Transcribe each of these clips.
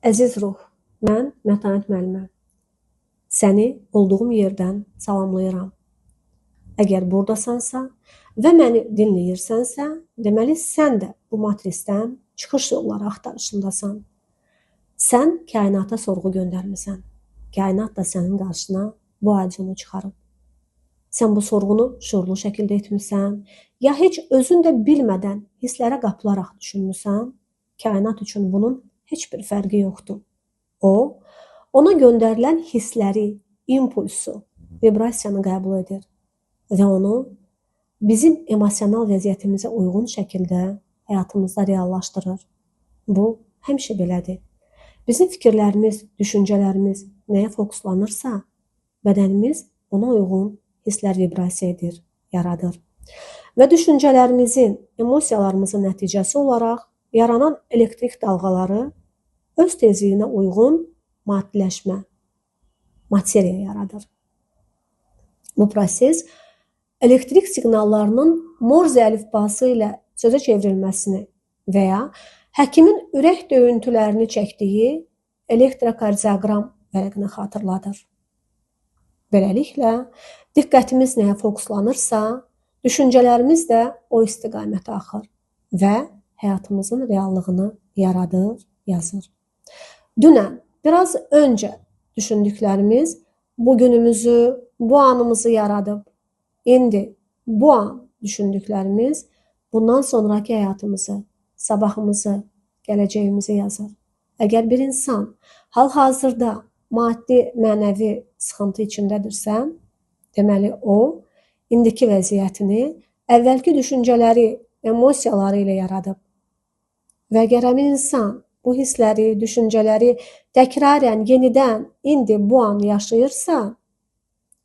Əziz ruh, mən Mətanət müəlliməm. Səni olduğum yerdən salamlayıram. Əgər buradasansa və məni dinləyirsənsə, deməli sən də bu matrisdən çıxış yolları axtarışındasan. Sən kainata sorğu göndərmisən. Kainat da sənin qarşına bu adyonu çıxarıb. Sən bu sorğunu şuurlu şəkildə etmisən, ya heç özün də bilmədən hisslərə qapılaraq düşünmüsən, kainat üçün bunun heç bir fərqi yoxdur. O, ona göndərilən hissləri, impulsu, vibrasiyanı qəbul edir və onu bizim emosional vəziyyətimizə uyğun şəkildə həyatımızda reallaşdırır. Bu, həmişə belədir. Bizim fikirlərimiz, düşüncələrimiz nəyə fokuslanırsa, bədənimiz ona uyğun hisslər vibrasiya edir, yaradır. Və düşüncələrimizin, emosiyalarımızın nəticəsi olaraq yaranan elektrik dalğaları öz tezliyinə uyğun maddiləşmə, materiya yaradır. Bu proses elektrik siqnallarının Morze əlifbası ilə sözə çevrilməsini və ya həkimin ürək döyüntülərini çəkdiyi elektrokardioqram vərəqini xatırladır. Beləliklə, diqqətimiz nəyə fokuslanırsa, düşüncələrimiz də o istiqamətə axır və həyatımızın reallığını yaradır, yazır. Dünən, biraz öncə düşündüklərimiz bugünümüzü, bu anımızı yaradıb. İndi bu an düşündüklərimiz bundan sonraki həyatımızı, sabahımızı, gələcəyimizi yazır. Əgər bir insan hal-hazırda maddi, mənəvi sıxıntı içindədirsə, deməli o, indiki vəziyyətini əvvəlki düşüncələri, emosiyaları ilə yaradıb. Və əgər həmin insan bu hissləri, düşüncələri təkrarən, yenidən, indi bu an yaşayırsa,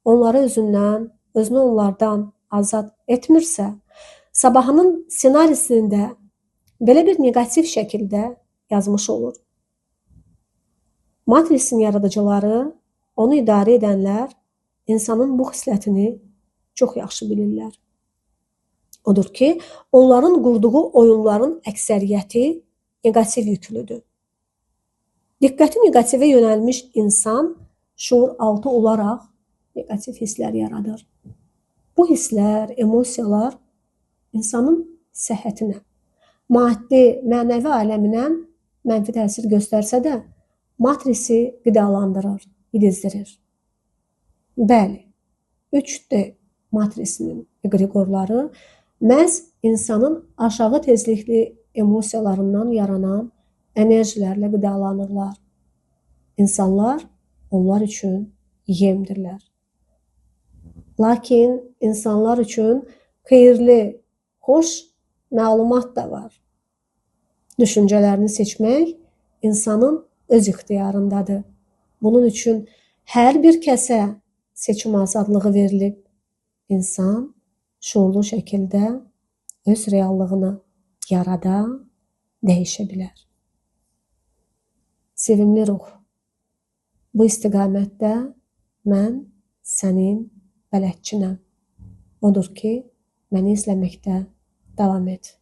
onları özündən, özünü onlardan azad etmirsə, sabahının ssenarisini də belə bir neqativ şəkildə yazmış olur. Matrisin yaradıcıları, onu idarə edənlər insanın bu xislətini çox yaxşı bilirlər. Odur ki, onların qurduğu oyunların əksəriyyəti neqativ yüklüdür. Diqqəti neqativə yönəlmiş insan şuur altı olaraq neqativ hisslər yaradır. Bu hisslər, emosiyalar insanın səhhətinə, maddi, mənəvi aləminə mənfi təsir göstərsə də, matrisi qidalandırır, yedizdirir. Bəli, 3D matrisinin eqreqorları məhz insanın aşağı tezlikli emosiyalarından yaranan enerjilərlə qidalanırlar. İnsanlar onlar üçün yemdirlər. Lakin insanlar üçün xeyirli, xoş məlumat da var. Düşüncələrini seçmək insanın öz ixtiyarındadır. Bunun üçün hər bir kəsə seçim azadlığı verilib. İnsan şuurlu şəkildə öz reallığını yarada, dəyişə bilər. Sevimli ruh, bu istiqamətdə mən sənin bələdçinəm. Odur ki, məni izləməkdə davam et.